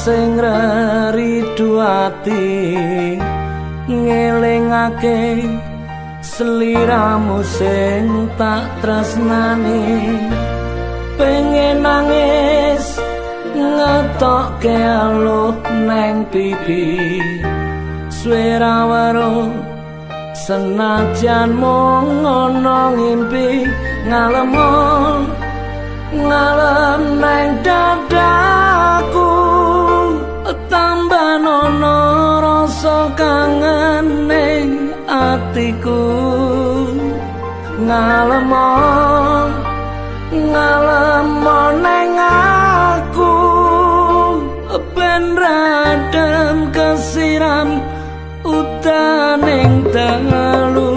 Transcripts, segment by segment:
sing reridu ati ngelingake sliramu sing tak tresnani. Pengen nangis ngetokke aluh neng pipi, suwe ra weruh senajan mung ana ngimpi. Ngalem ngalem neng dadaku, tambah nono rasa kangen ning atiku. Ngalem ngalem neng aku, ben radem kesiram utaning dalu.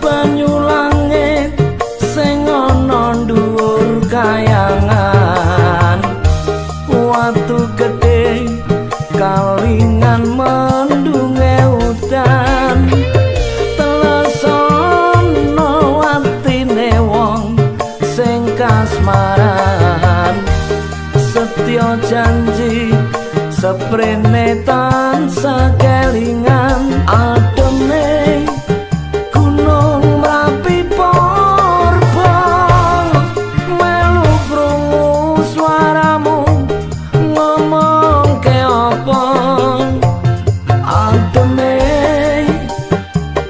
Banyu langit sing ana dhuwur kayangan, watu gedhe kalingan mendunge udan. Telesono atine wong sing kasmaran, setya janji seprene tansah kelingan. Ademe gunung Merapi purba, melu krungu suaramu ngomong ke apa. Ademe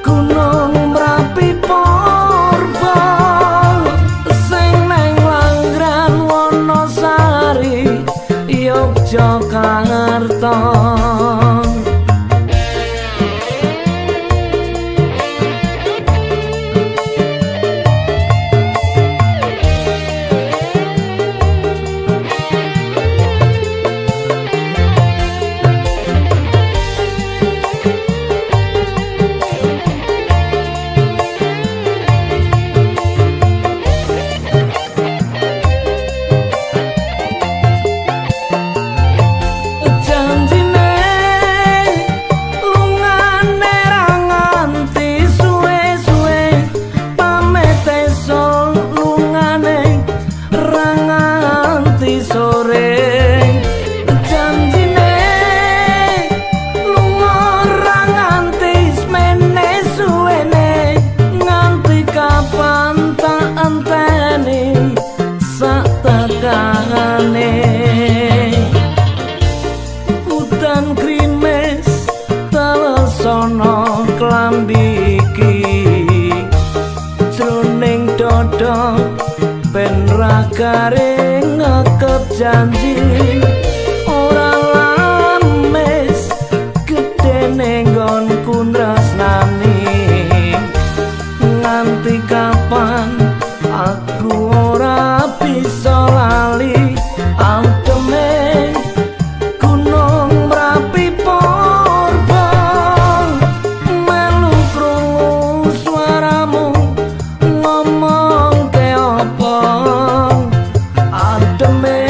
gunung Merapi purba, sing neng Langran Wonosari Yogyakarta. Udan krimes telesono klambi iki, jroning dada ben ra garing ngekep janji. Ora lames gedene nggonku tresnani, nganti kapan aku ora bisa lali. Ademe gunung Merapi purba, melu krungu suaramu ngomong ke apa. Ademe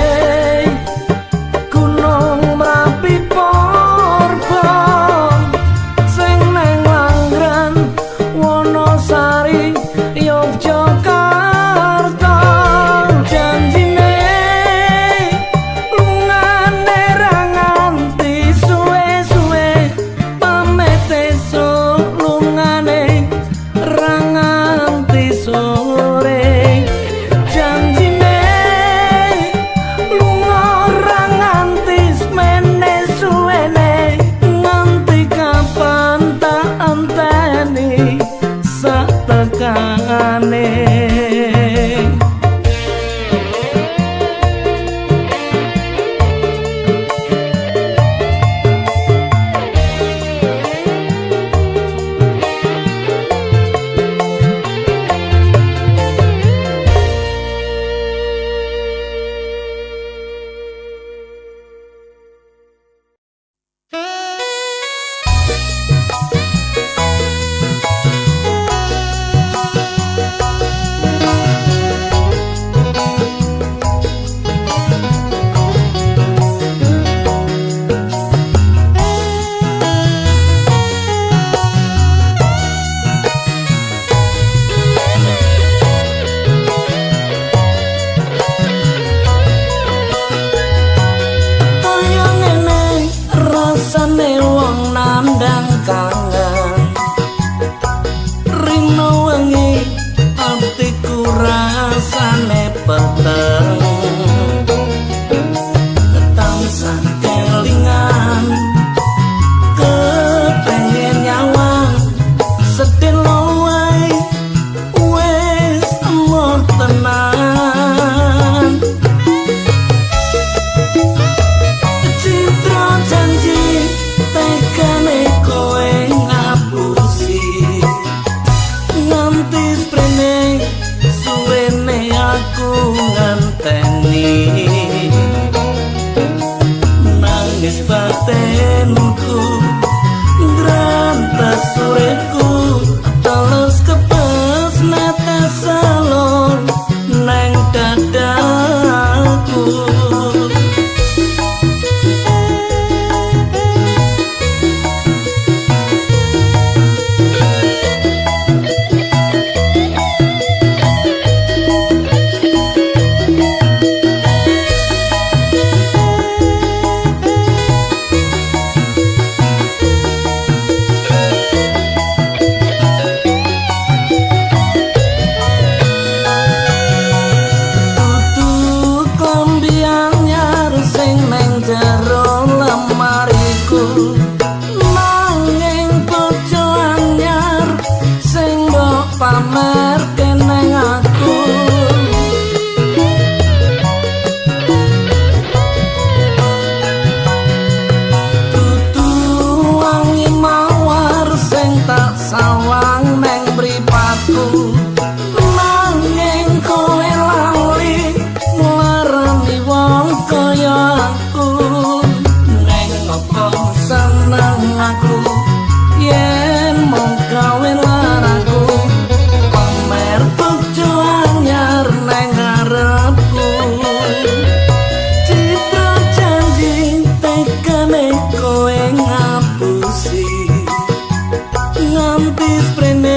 Rasane wong nandang kangen rino wengi atiku rasane peteng tansah kelingan kepengen nyawang sedelo wae wis emoh tenan. Citra janji tekane kowe ngapusi nganti sprene suwene aku ngenteni nangis batinku ngrantes uripku teles kepes netes salon neng dadaku. Pamer neng aku tutu wangi mawar sing tak sawang neng mripatku nanging kowe lali nglarani wong kaya aku neng opo seneng aku yen mung gawe laraku pamer bojo anyar neng ngarepku. Citra janji tekane kowe ngapusi nganti sprene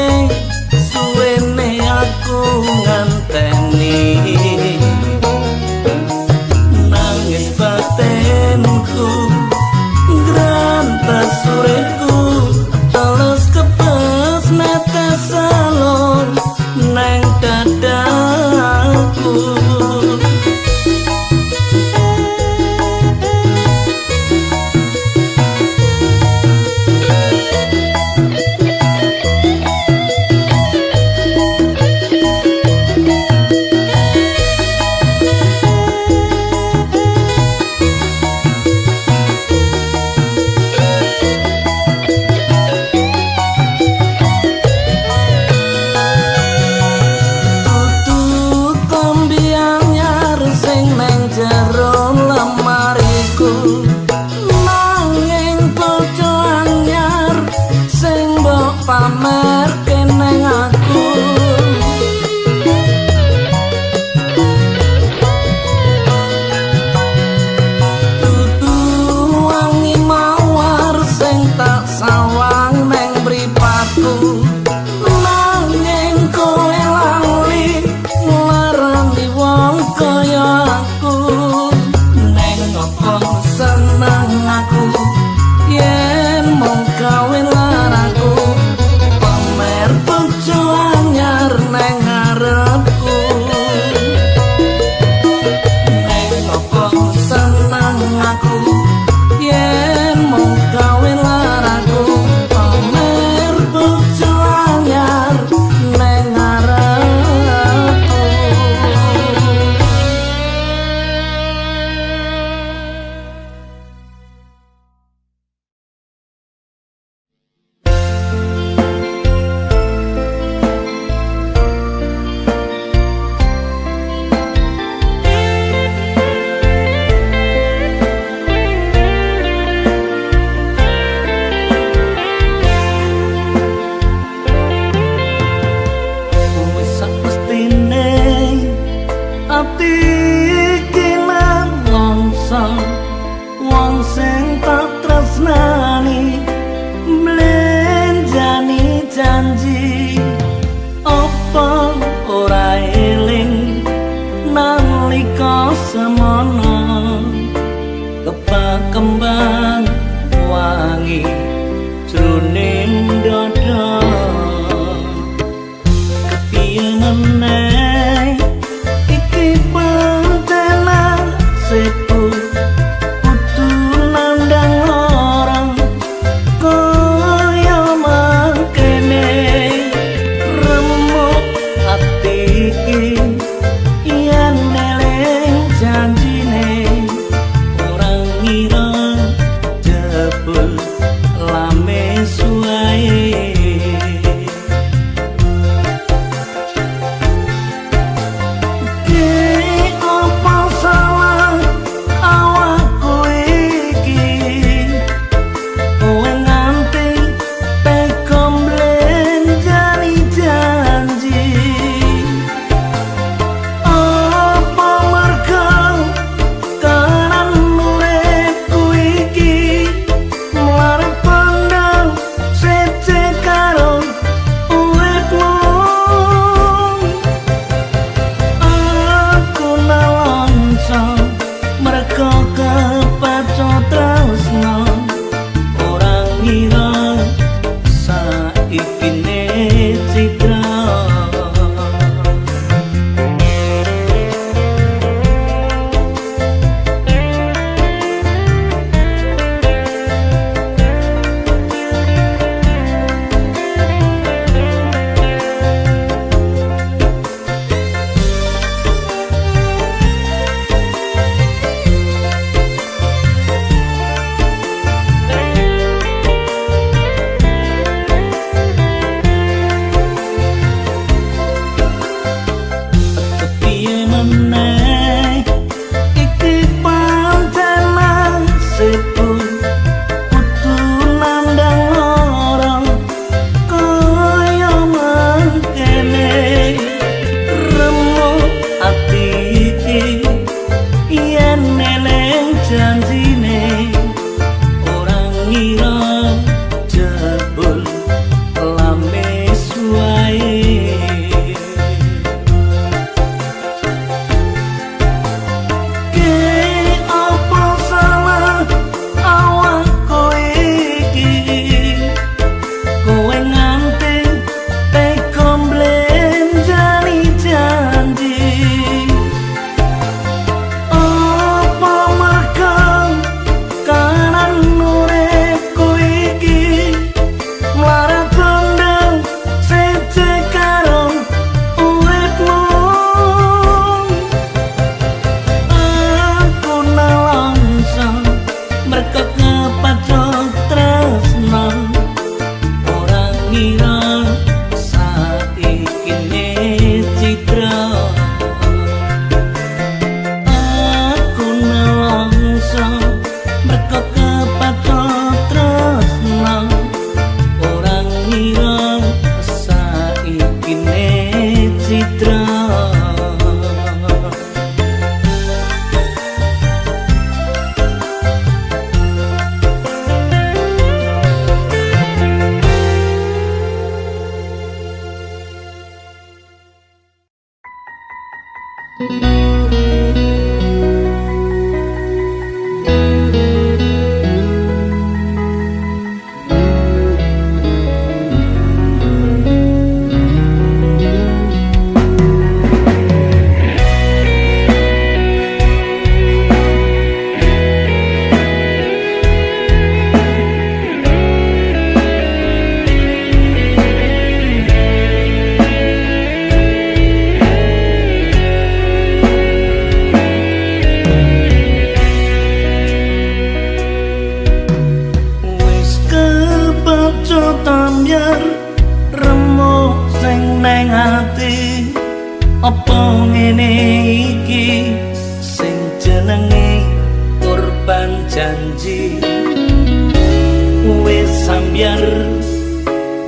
Ambyar remuk sing neng ati. Apa ngene iki sing jenenge korban janji? Wis ambyar,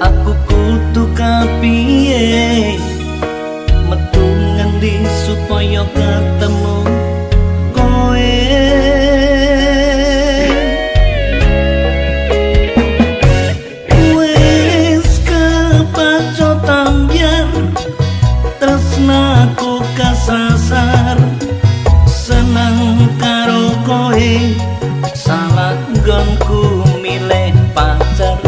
aku kudu kapiye, metu ngendi supaya ketemu kowe? Wis kepacut ambyar, tresnaku kasasar, seneng karo kowe, salah nggonku milih pacar.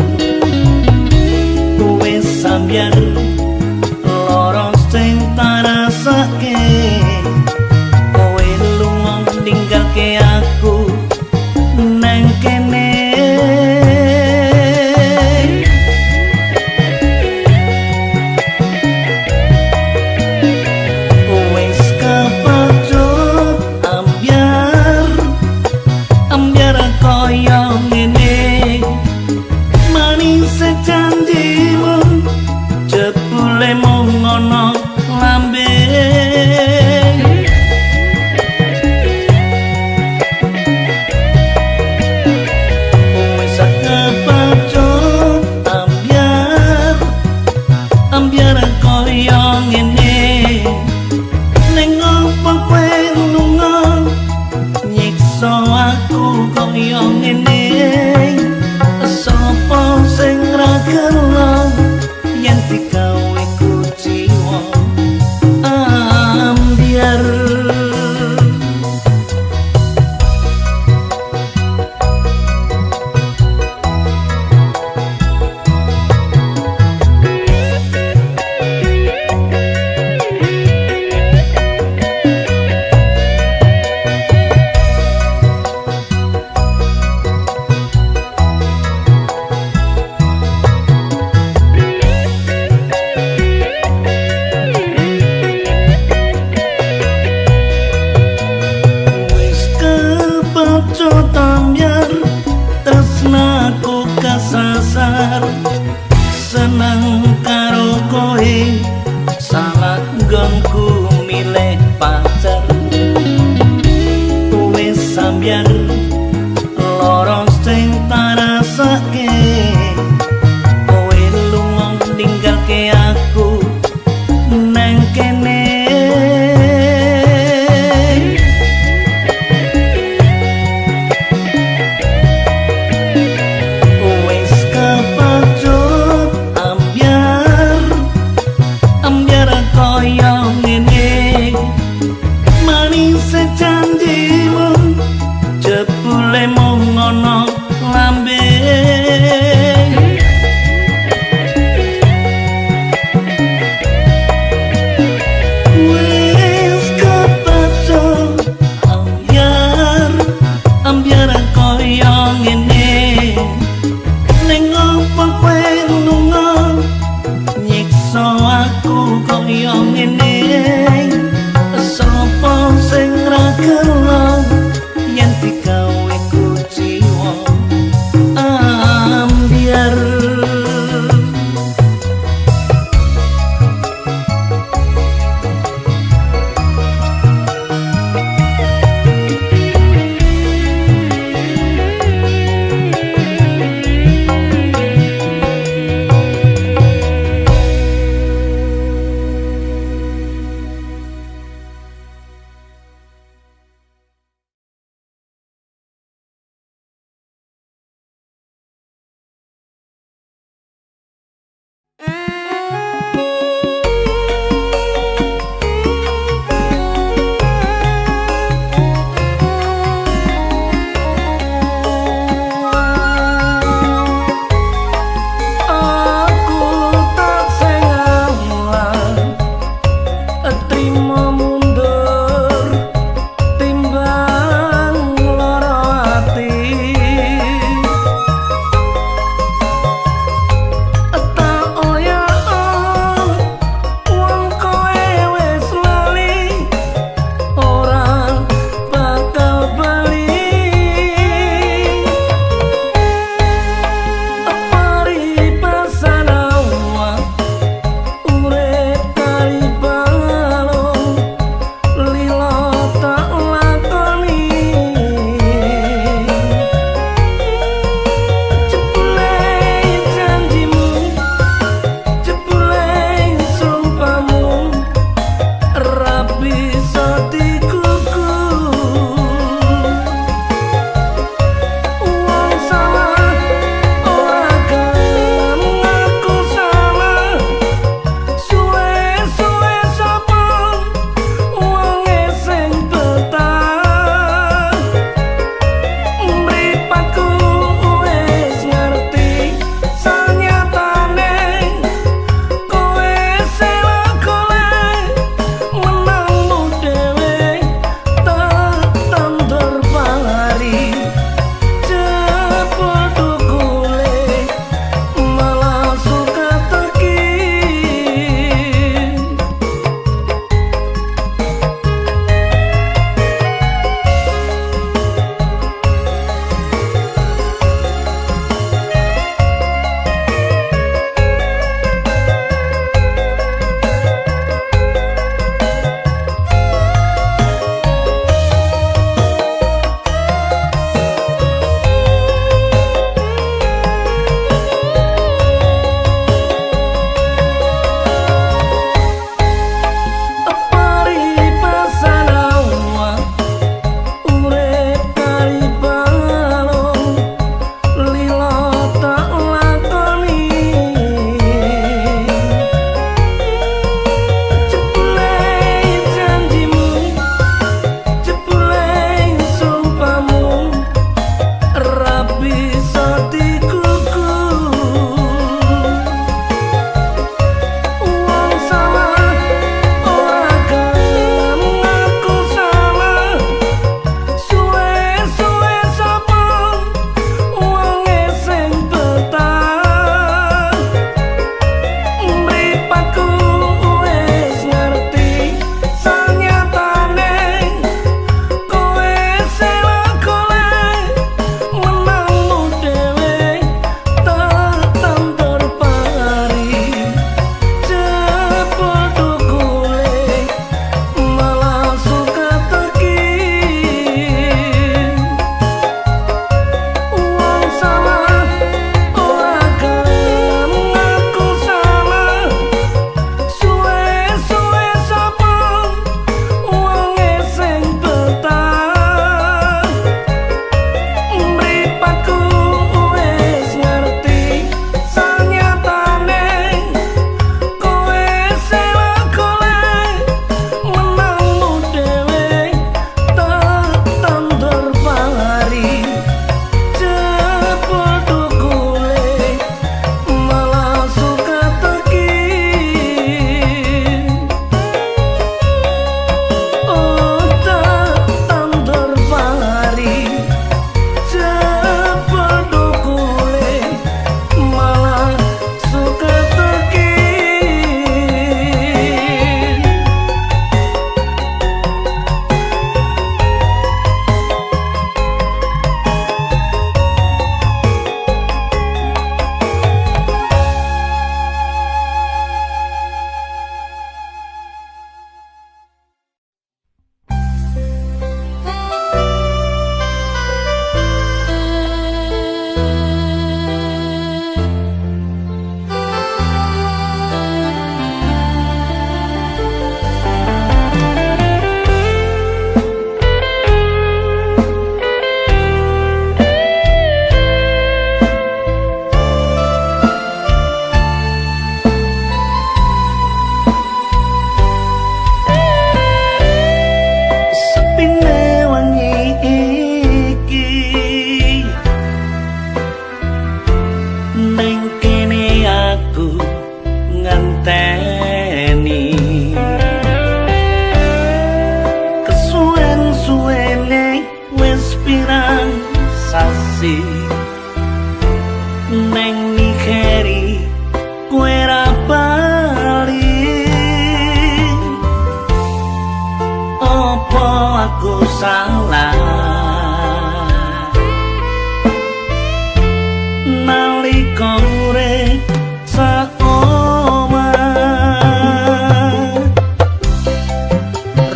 Ning kene aku ngenteni. Kesuwen-suwene wis pirang sasi, neng Nigeri kowe ra bali. Apa aku salah nalika urip saomah?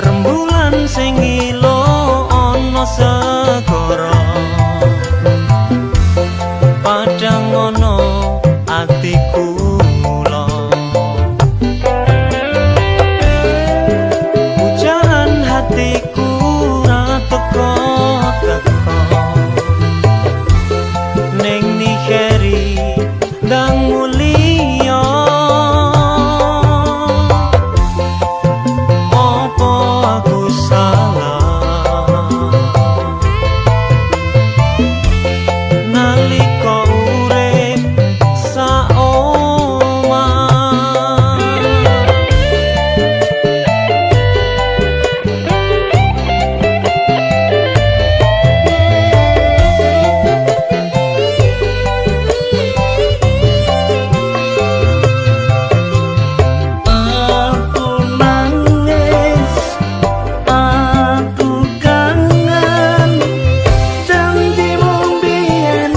Rembulan sing ngilo ana segara, padhang ana atiku mula. Pujaan hatiku ra teko teko, ning Nigeri ndang mulia. Apa aku salah nalika urip saomah? Aku nangis, aku kangen janjimu biyen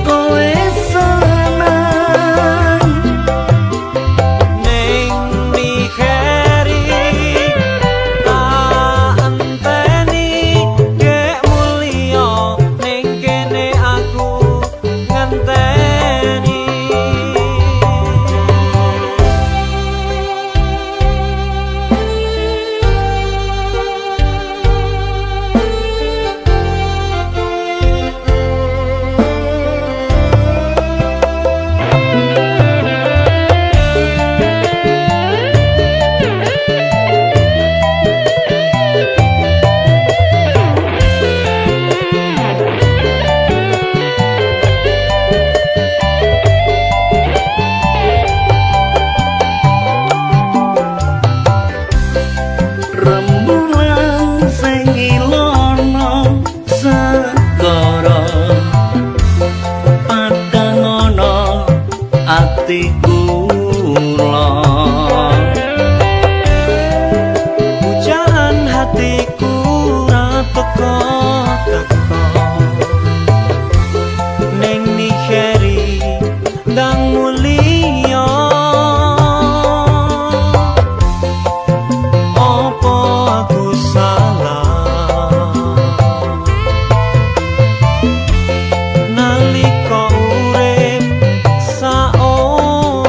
kowe seneng. Ning Nigeri tak enteni gek mulya, ning kene aku ngenteni. Rembulan sing ilono segara, padhang ana atiku la. Pujaan hatiku ra teko teko, ning Nigeri ndang mulya. Apa aku salah nalika urip saomah?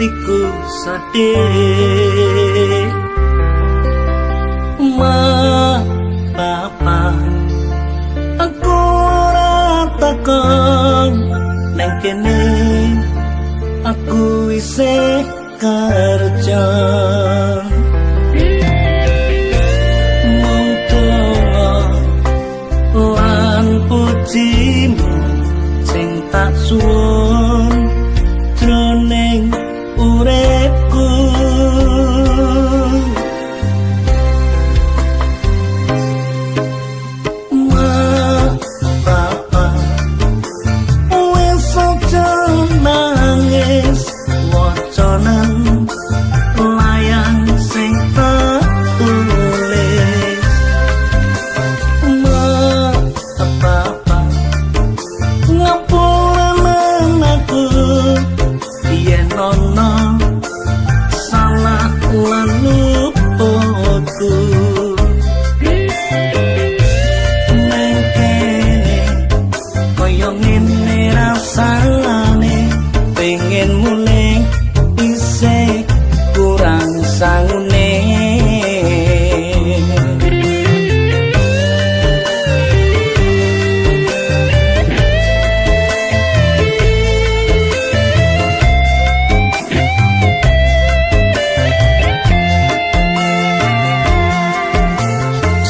atiku sedih. Ma, papa, aku ora takon nang kene, aku isih kerja. Mung donga lan pujimu sing tak suwun jroning uripku. Ma, papa, wis aja nangis, wacanen layang sing tak tulis. Ma, papa, ngapuranen aku yen ana salah lan luputku. Nang kene kaya ngene rasane, pengen mulih isih kurang sangune.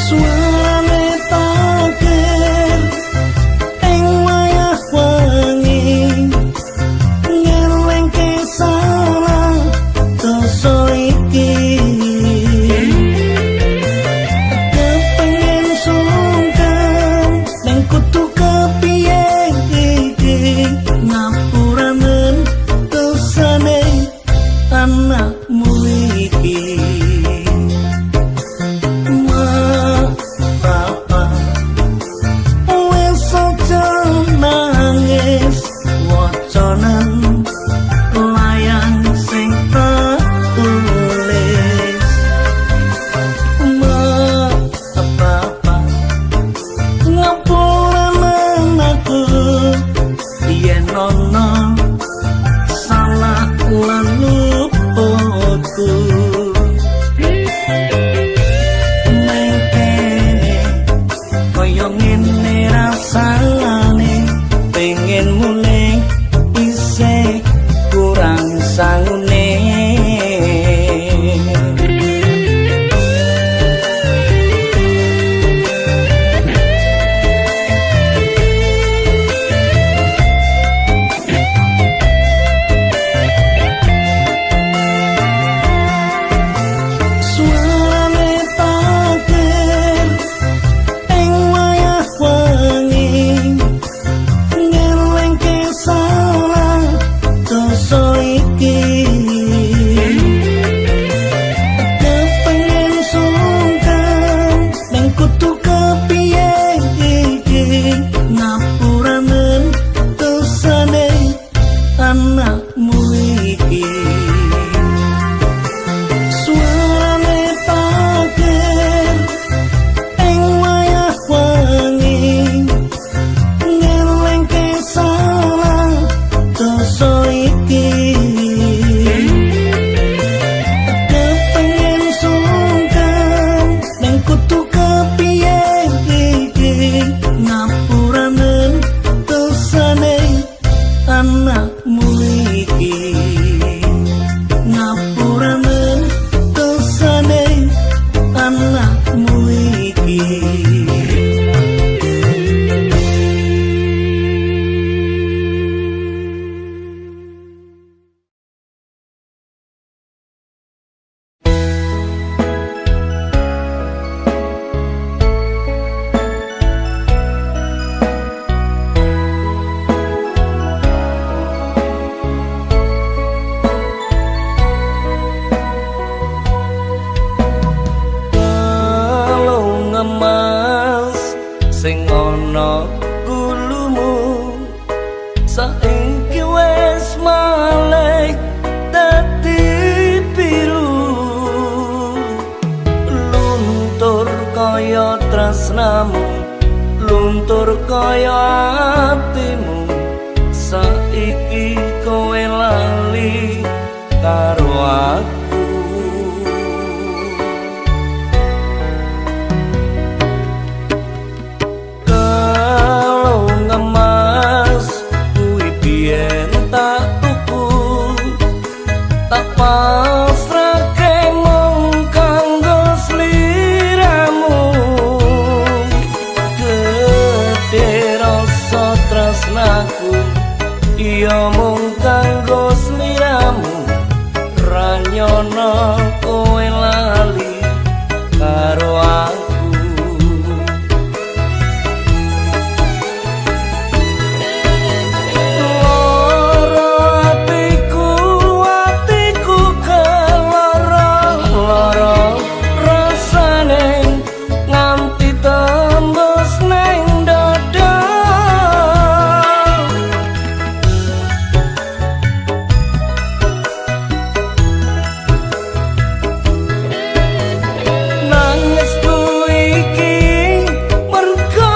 Suarane takir ing wayah wengi, ngelingke salah dosa iki. Kepengen sungkan nang kudu kepiye iki, ngapuranen dosane anakmu iki. Ma, papa, wis aja nangis, wacanen layang sing tak tulis. Ma, papa, ngapuranen aku yen ana salah lan luputku. Nang kene kaya ngene rasane, pengen mulih isih kurang sangune. Suarane takir ing wayah wengi, ngelingke salah dosa iki. Kepengen sungkan nang kudu kepiye iki, ngapuranen dosane anakmu iki. Suarane takir ing wayah wengi, ngelingke salah dosa iki. Kepengen sungkan nang kudu kepiye iki, ngapuranen dosane anakmu iki. Ngapuranen dosane anakmu iki. Kalung emas sing ana gulumu saiki wis malih dadi biru, luntur kaya tresnamu, luntur kaya atimu. Saiki kowe lali Tak pasrahke mung kanggo sliramu. Gedhe rasa tresnaku iya mung kanggo sliramu. Ra nyono kowe lali karo aku. Loro atiku, atiku keloro-loro rasane nganti tembus neng dada. Nangisku iki mergo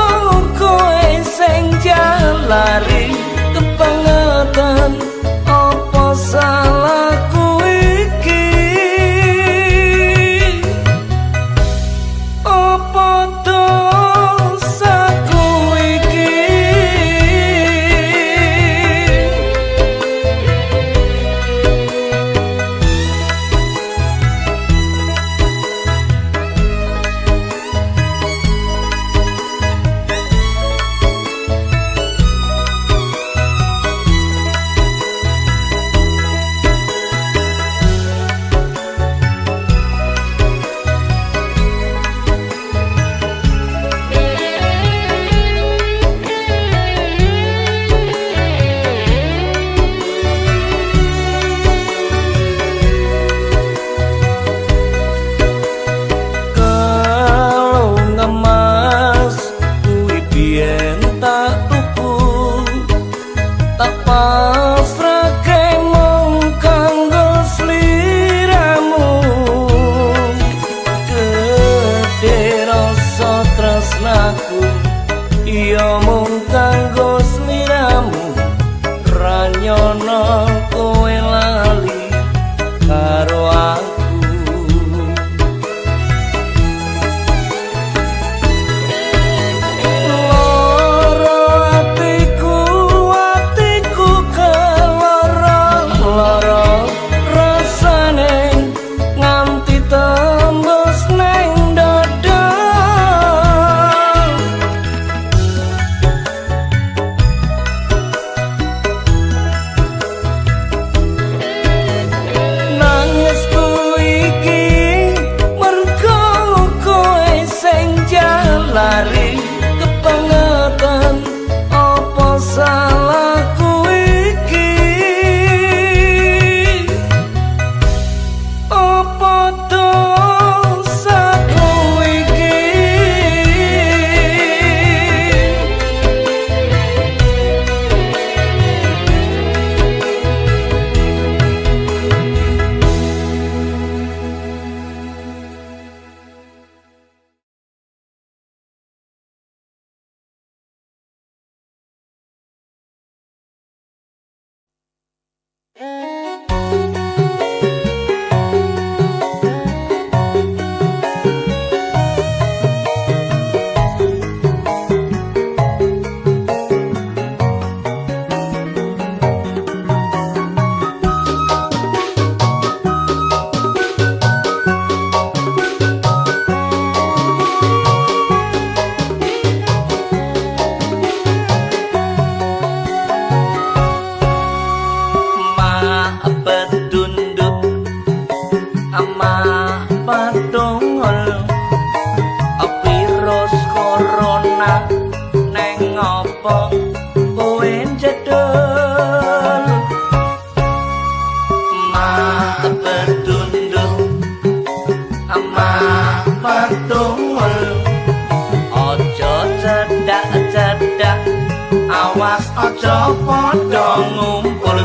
kowe sing jalari kebangetan. Apa salahku iki? Apa dosaku iki? Kalung emas kuwi biyen tak tuku, tak pasrahke mung kanggo sliramu. Gedhe rasa tresnaku iya mung kanggo sliramu. Ra nyono kowe lali karo aku. Loro atiku, atiku keloro-loro rasane nganti tembus neng dada. Nangisku iki mergo kowe sing jalari kebangetan. Apa salahku iki? Apa dosaku iki? Pedunduk ama pedungul virus corona neng apa kowe jedul. Ma pedunduk ama pedungul aja cedak-cedak, awas aja padha ngumpul.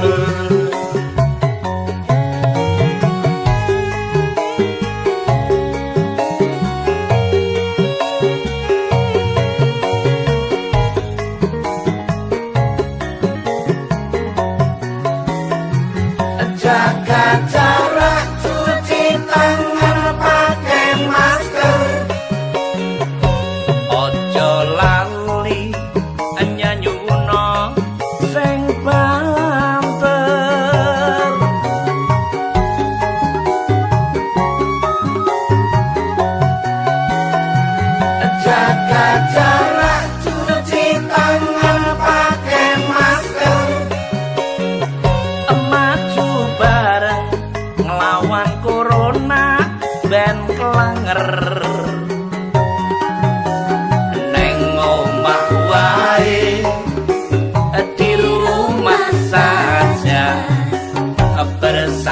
Jaga jarak, cuci tangan, pakai masker. Ojo lali nyanyuno sing bae.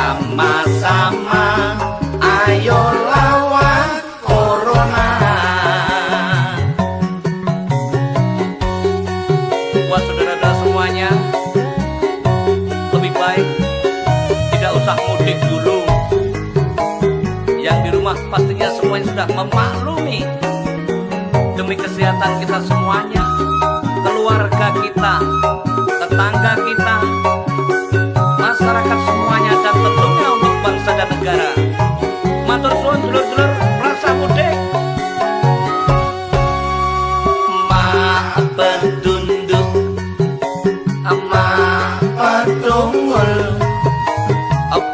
Bersama-sama ayo lawan corona. Buat saudara-saudara semuanya, lebih baik tidak usah mudik dulu. Yang di rumah pastinya semuanya sudah memaklumi. Demi kesehatan kita semuanya, keluarga kita, tetangga kita, masyarakat semuanya, dan tentunya untuk bangsa dan negara. Matur suwun dulur-dulur, rasah mudik. Mak pedunduk, mak pedungul,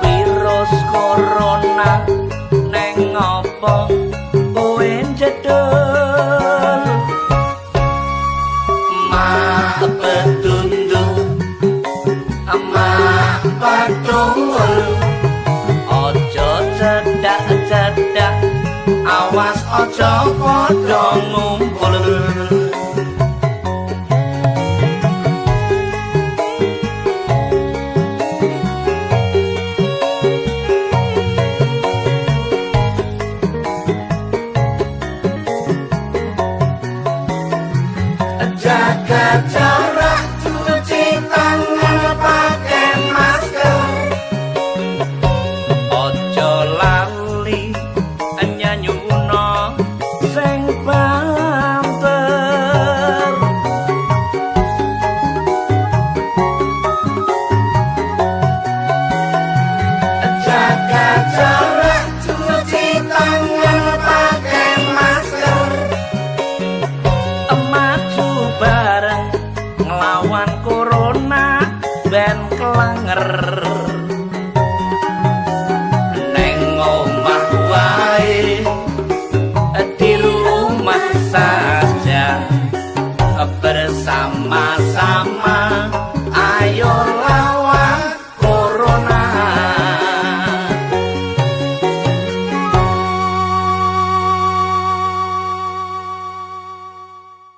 virus corona neng opo kowe njedul. Mak pedunduk, mak pedungul, ojo cedak-cedak, awas ojo padha ngumpul. Jaga jarak, cuci tangan, pakai masker. Ojo lali nyanyuno sing banter. Jaga jarak, cuci tangan, pakai masker. Maju bareng nglawan corona ben kelanger. Neng omah wae, di rumah saja, bersama-sama ayo